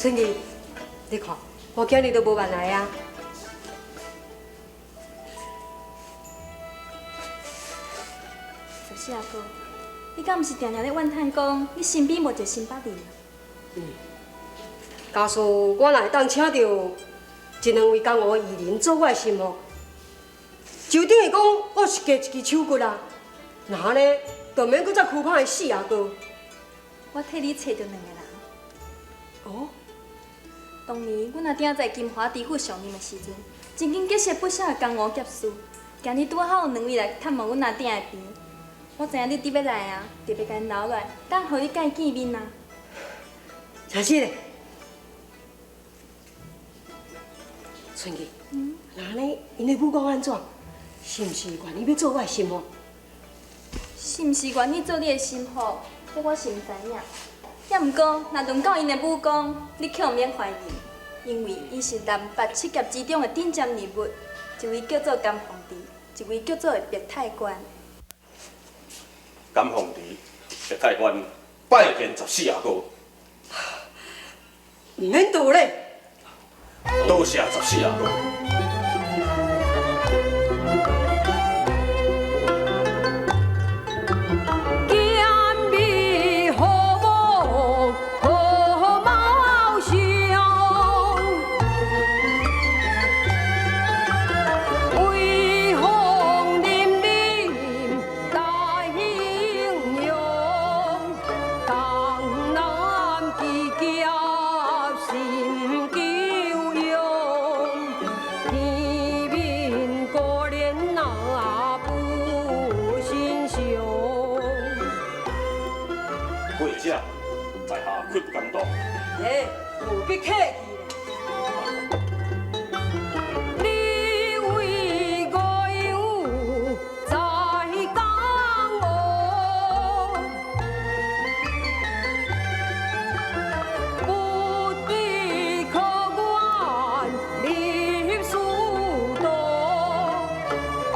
春兒，你看，我今日都無慢來啊。十四阿哥，你敢毋是定定咧怨嘆講，你身邊無一個新北人？嗯。假使我若會當請著一兩位江湖藝人做我的心腹，就等於講我是加一支手骨啊。若按呢，就免閣再苦盼的四阿哥。我替你揣著兩個人。哦。當年阮阿囝在金華知府上任的時陣，曾經結識不少的江湖俠士。今日拄好有兩位來探望阮阿囝的病，我知影你佇欲來啊，特別共𪜶留落來，等予你佮𪜶見面啊。真實嘞，春兒，若按呢，𪜶的武功按怎？是毋是願意欲做我的心腹？是毋是願意做你的心腹？這我是毋知影。也毋過，若論到𪜶的武功，你可免懷疑，因為伊是南北七俠之中的頂尖人物，一位叫做甘鳳池，一位叫做白太官。甘鳳池、白太官拜見十四阿哥。毋免多禮。多謝十四阿哥。過者，在下愧不敢當。欸，無必客氣。你為我有在江湖，不必可願入仕途，懇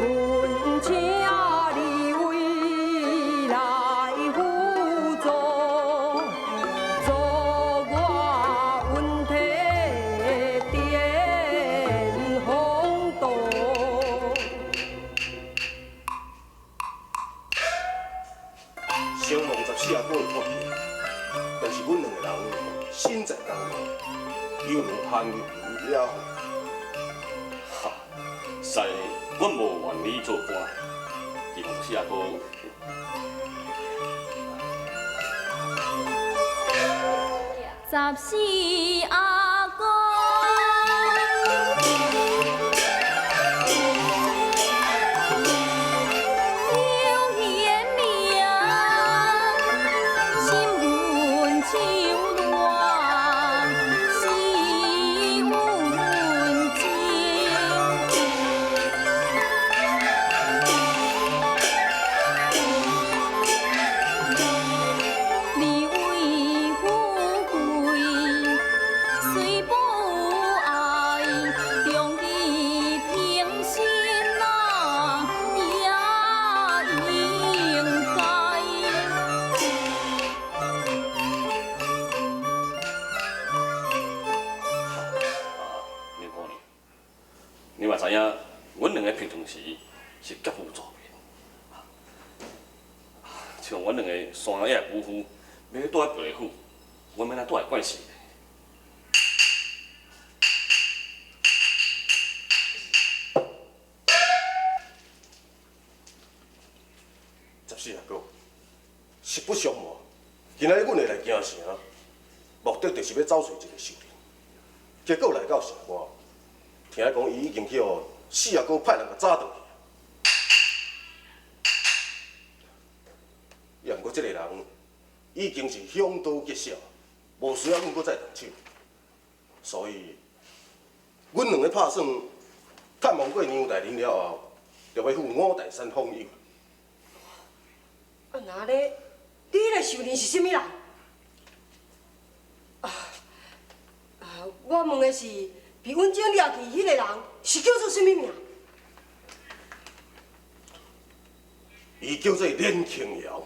請你為來輔助，助我穩提巔峰途。承蒙十四阿哥的托起，但是阮兩個人身在江湖，猶如閒魚野鶴。哈，實在阮無願意做官，希望十四阿哥。十四阿哥。有贤名，心阮手软，是阮情。你為富貴，雖不愛，忠義平生啊，也應該。啊，牛姑娘，你嘛知影，阮兩个平常時是結夫做面，像阮兩个山野的武夫，欲去住佇別个府，阮欲按怎住會慣勢？十四阿哥，實不相瞞，今仔日阮會來京城，目的就是欲走揣一个仇人。結果來到城外，聽講伊已經去予四阿哥派人共抓轉去。也毋過這个人已經是凶多吉少，無需要阮閣再動手。所以，阮兩个拍算探望過梁大人了後，就欲赴五台山訪友。啊，若按呢，你彼个仇人是啥物人？啊啊！我問的是，被阮姐掠去彼个人是叫做啥物名？伊叫做連慶堯。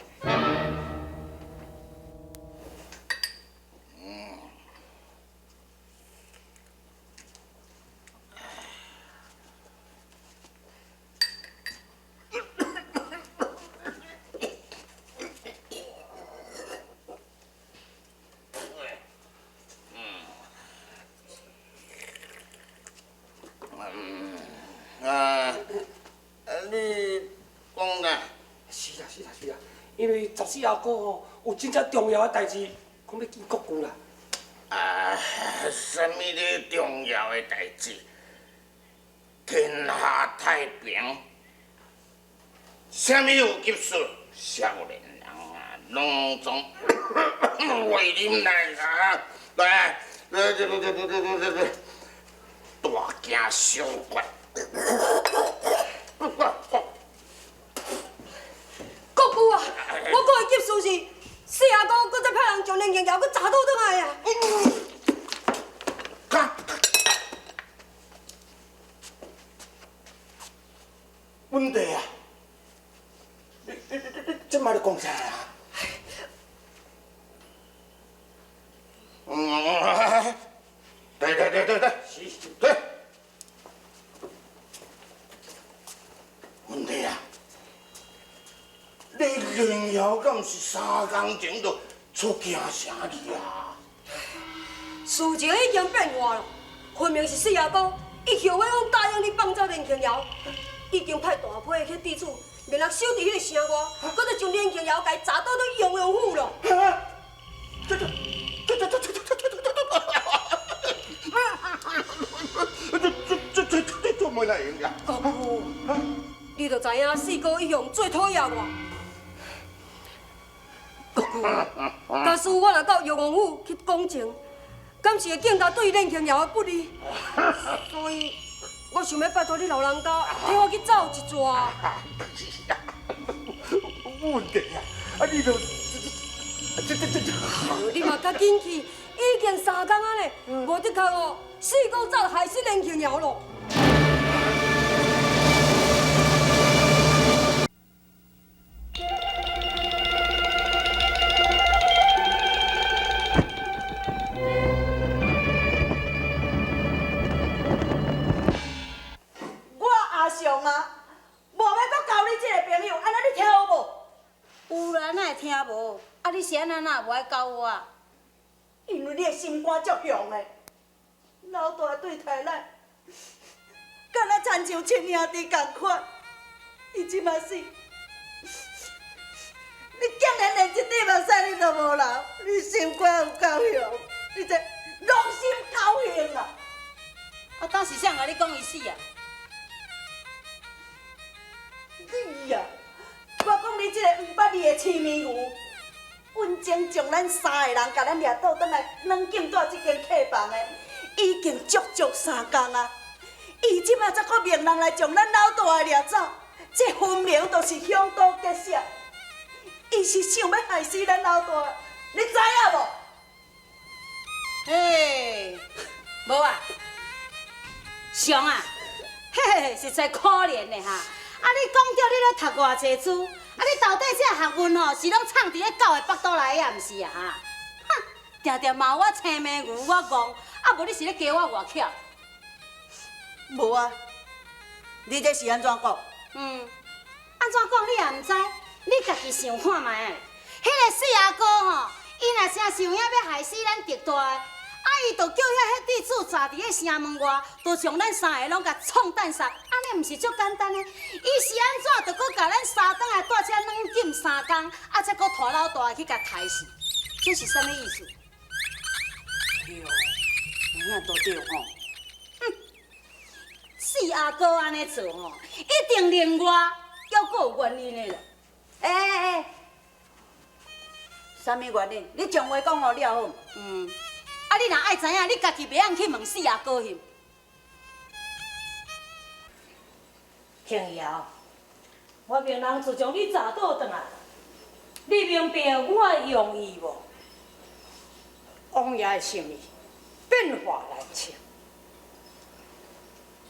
四阿哥吼有真正重要的代志，讲欲见国舅啦。啊，啥物咧重要的代志？天下太平，啥物有急事？少年人啊，拢总袂忍耐啊！来，来，来，来，来，来，来，来，大惊小怪。国舅啊，我讲的急事是，四阿哥阁再派人将连庆瑶阁查倒转来啊！问题啊！你这摆咧讲啥啊？嗯，对对对对对，是，对。问题啊！你连瑶敢是三工前就出京城去啊？事情已经变化了，分明是四阿哥伊后悔讲答应你放走连庆瑶。已经派大批的彼地主，命人守伫彼个城外，阁再将连庆瑶共砸倒佇雍王府咯。这这这这这这这这这这这这这怎会用呀？国父，你就知影四哥一向最讨厌我。国父，假使我若到雍王府去讲情，敢是会更加对连庆瑶的不利？所以。我想欲拜托你老人家，替我去走一逝。问题啊，啊你就这这这这，你嘛较紧去，已经三工啊咧，无的确哦，四哥早害死连庆瑶咯。听无？啊，你是按怎哪无爱交我？因为你的心肝足雄的，老大对待咱，敢若亲像亲兄弟仝款。伊这马死，你竟然连一滴目屎你都无流，你心肝有够雄，你这狼心狗血啊！啊，当时谁共你讲伊死啊？你啊！我讲你这个毋捌字的痴迷牛，阮前将咱三个人共咱掠倒转来软禁住这间客房的，已经足足三工啊！伊这马才阁命人来将咱老大的掠走，这分明就是凶多吉少。伊是想欲害死咱老大，你知影无？嘿，无啊，上啊，嘿嘿，实在可怜的哈！啊！你讲著你咧读偌济书，啊！你到底这学问吼是拢藏伫咧狗的腹肚内啊，毋是啊？哈！哼，定定骂我青眉牛，我戆，啊无你是咧加我偌巧？无啊，你这是按怎讲？嗯，按怎讲你也毋知，你家己想看觅啊。彼个四阿哥吼，伊若真想影欲害死咱特大的。啊！伊就叫遐彼地主站伫咧城门外，就将咱三个拢共创弹杀，按呢毋是足简单的？伊是按怎，就阁共咱三转来蹛遮软禁三工，啊，才阁拖老大去共刣死，这是啥物意思？对，有影都对吼。哼，四阿哥按呢做吼，一定另外犹阁有原因的啦。欸欸欸，啥物原因？你将话讲予了好。嗯。啊！你若爱知影，你家己袂用去问四阿哥翕。庆瑶，我命人自从你查倒转来，你明白我的用意无？王爷的心意变化难测，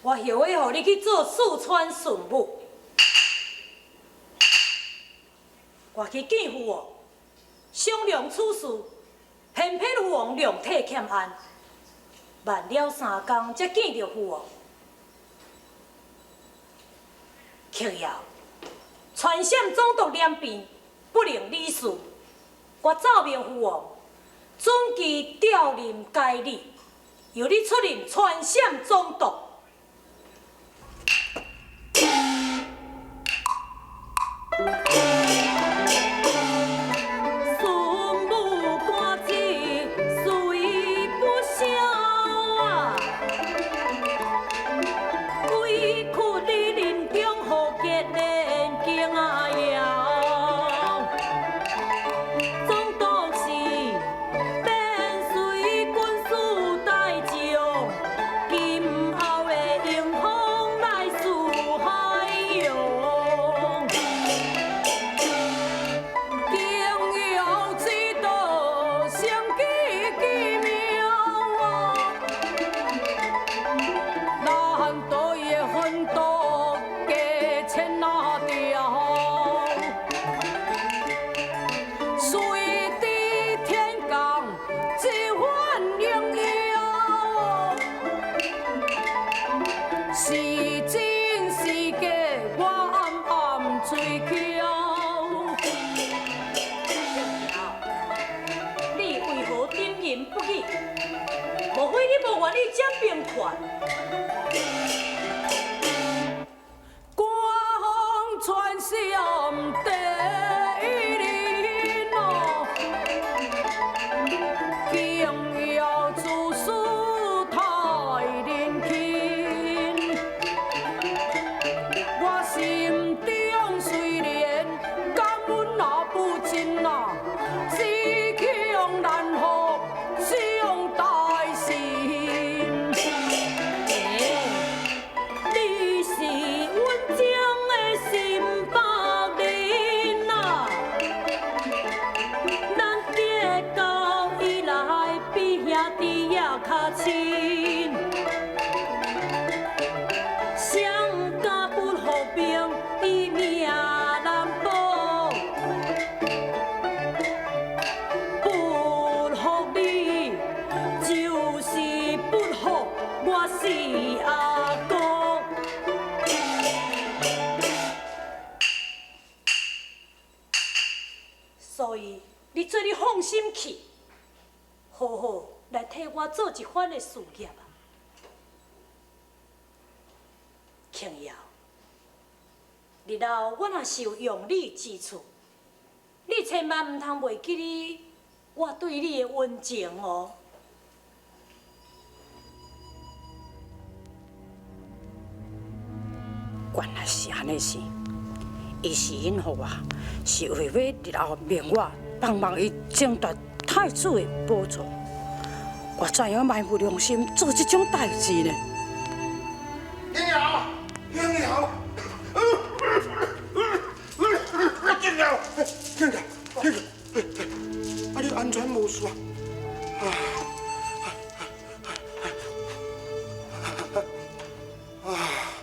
我后悔予你去做四川巡抚，我去见父王，商量此事。偏偏父王量体欠安，慢了三工才见著父王。庆瑶，川陕总督两边不能理事，我奏明父王，准其调任该理，由你出任川陕总督。你？莫非你無願意掌兵權？官方傳暹第一人哦，敬耀自私太人親，我心中雖然感恩也不盡啊，只恐難服眾大臣。你是阮情的心腹人啊，咱結交以來比兄弟也較親，誰敢不服兵，伊命難保。不服你，就是不服我四阿哥。所以你做你放心去，好好來替我做一番的事業啊！慶堯，日後我若是有用你之處，你千萬毋通袂記得我對你的恩情哦。原來是按呢是，伊是因予我，是為欲日後命我幫忙伊爭奪太子的寶座。我怎樣埋沒良心做這種代誌呢？英瑤，英瑤，英瑤，英瑤，英瑤，啊你安全無事啊？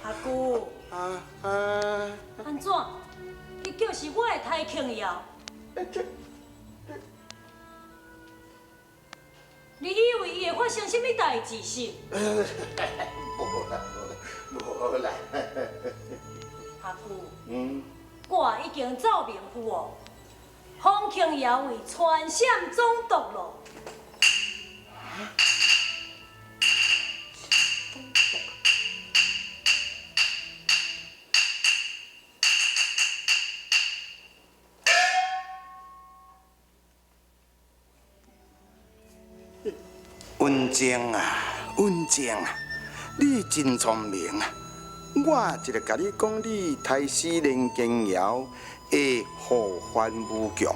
阿姑，按怎？彼叫是我的台慶瑤。你以為伊會發生啥物代誌是？無啦，無啦。阿姑，我已經奏明父王，封慶瑤為川陝總督咯。文靜啊，文靜啊，你真聰明啊！我一个共你講，你刣死連經堯會禍患無窮，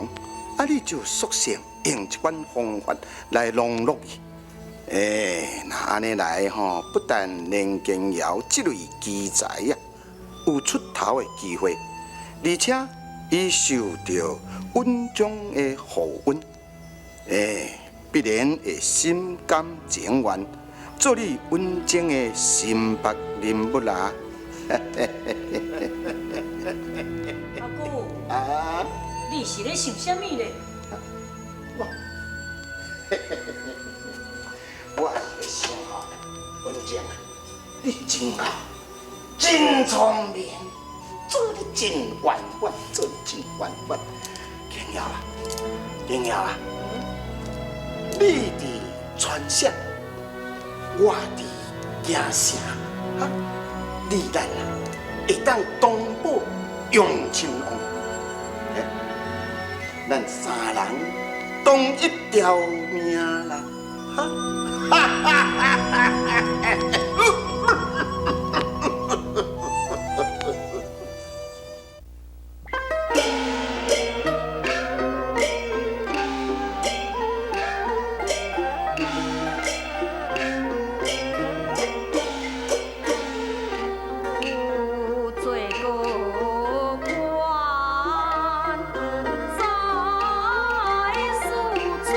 啊，你就索性用這款方法來籠絡伊。欸，若按呢來吼，不但連經堯這類奇才啊有出頭的機會，而且伊受著文章的厚恩，欸，必然會心甘情願做你文章的心腹人物啦。阿姑，啊，你是咧想啥物咧？我是咧想吼，文靜啊，你真好，真聰明，做得真圓滿，做得真圓滿。景瑤啊，景瑤啊，你佇川陝，我佇京城，哈，你咱啊會當同保永親王，欸，咱三人同一條命啦，哈！哈哈哈哈哈！有做高官，在四川。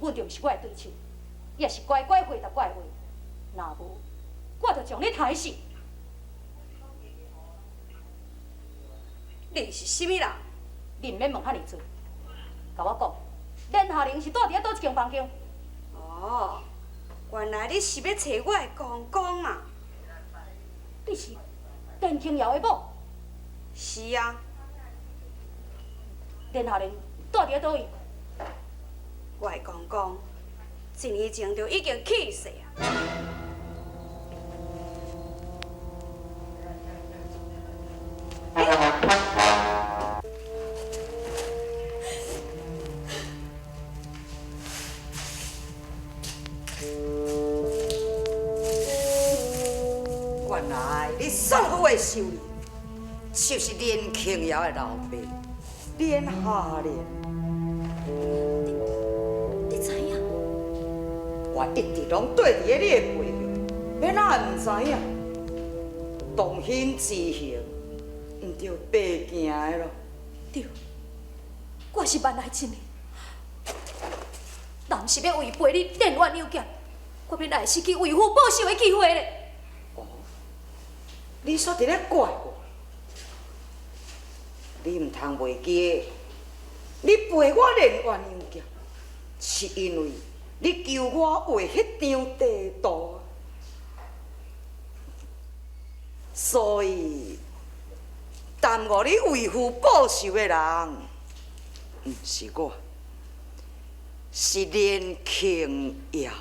本就毋是我的對手，你也是乖乖回答我的話，若無，我就將你刣死。你是啥物人？你毋免問遐爾濟，共我講，連夏玲是住佇咧佗一間房間？哦，原來你是欲揣我的公公啊！你是連清瑤的某？是啊。連夏玲住佇咧佗位？我的公公一年前就已經去世啊。原來你喪夫的仇人，就是連慶瑤的老爸，連夏蓮。你知影？我一直攏綴佇咧你的背後，欲哪會毋知影？同心之行，毋著白行的囉。對，我是萬來一面，若毋是欲違背你練鴛鴦劍，我欲來會失去為父報仇的機會咧。你煞佇咧怪我？你毋通袂記，你背我練鴛鴦劍，是因為你求我畫彼張地圖，所以耽誤你為父報仇的人，毋是我，是連慶瑤。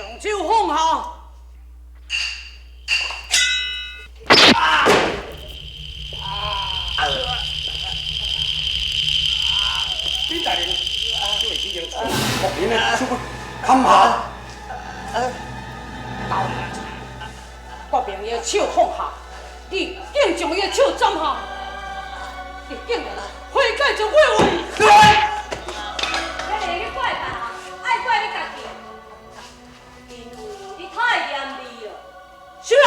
將手放下！丁大人，這位已經將您的手骨砍下。到，我命伊的手放下，你竟將伊的手斬下，你竟然悔改就悔悔。你會去怪別人，愛怪你家己，因為你太嚴厲了。什麼？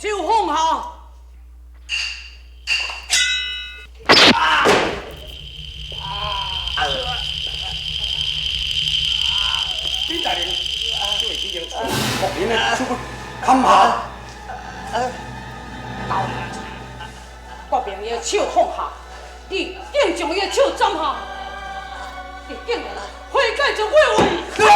手放下。丁大人，这位已经将您的手骨砍下。到，我命伊的手放下，你竟将伊的手斩下，你竟然悔改就悔悔。